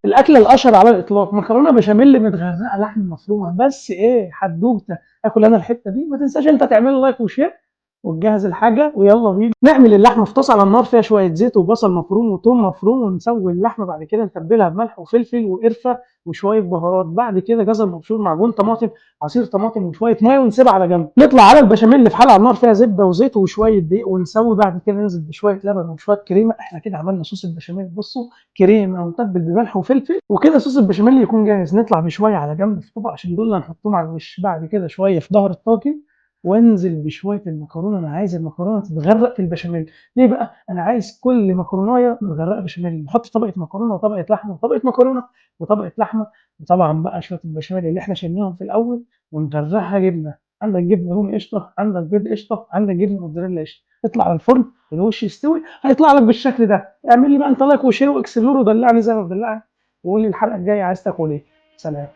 الاكلة الاشهر على الاطلاق، مكرونه بشاميل متغرقه لحم مفرومه. بس ايه حدوتة، اكل انا الحتة دي. ما تنساش انت تعمل like و share وتجهز الحاجة، ويلا بينا نعمل اللحمة. في طاسه على النار فيها شوية زيت وبصل مفروم وثوم مفروم، ونسوي اللحمة. بعد كده نتبلها بملح وفلفل وقرفه وشوية بهارات. بعد كده جزر مبشور، معجون طماطم، عصير طماطم، وشوية مية، ونسيبها على جنب. نطلع على البشاميل في حله على النار فيها زبدة وزيت وشوية دقيق، ونسوي. بعد كده ننزل بشوية لبن وشوية كريمه. احنا كده عملنا صوص البشاميل. بصوا، كريمة ونتبل بملح وفلفل، وكده صوص البشاميل يكون جاهز. نطلع بشوية على جنب في طبق عشان دول اللي هنحطهم على الوش. بعد كده شوية في ظهر الطاجن، وانزل بشوية المكرونه. انا عايز المكرونه تتغرق في البشاميل. ليه بقى؟ انا عايز كل مكرونايه متغرقه بشاميل. نحط طبقه مكرونه وطبقه لحمه وطبقه مكرونه وطبقه لحمه، وطبعا بقى شوية البشاميل اللي احنا شلناهم في الاول، ونغرقها جبنه. عندك جبنه رومي قشطه، عندك بيض قشطه، عندك جبنه موتزاريلا قشطه. تطلع على الفرن، الوش يستوي، هيطلع لك بالشكل ده. اعمل لي بقى انت like و share و explore، ودلعني زي ما بدلعك، وقول لي الحلقة الجاية عايز تاكل ايه. سلام.